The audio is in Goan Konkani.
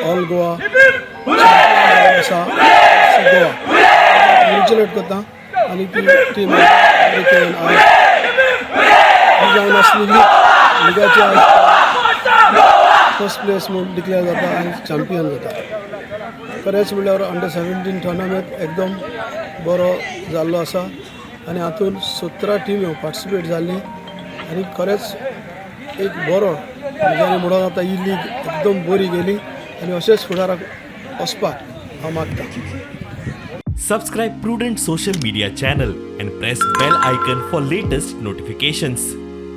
ऑल गोवा आसा गोवा, कॉंग्रेच्युलेट करता आनी ती टीम बरी खेळून आज ही जावन आसली लीग, लिगाची आज फर्स्ट प्लेस म्हूण डिक्लेअर जाता आनी चॅम्पियन जाता. खरेंच म्हणल्यार अंडर 17 टुर्नामेंट एकदम बरो जाल्लो आसा आनी हातूंत 17 टिम्यो पार्टिसिपेट जाल्ली आनी खरेंच एक बरो म्हज्यानी म्हणून आतां ही लीग एकदम बरी गेली आनी अशेंच फुडाराक वचपाक हांव मागता. Subscribe Prudent Social Media channel and press bell icon for latest notifications.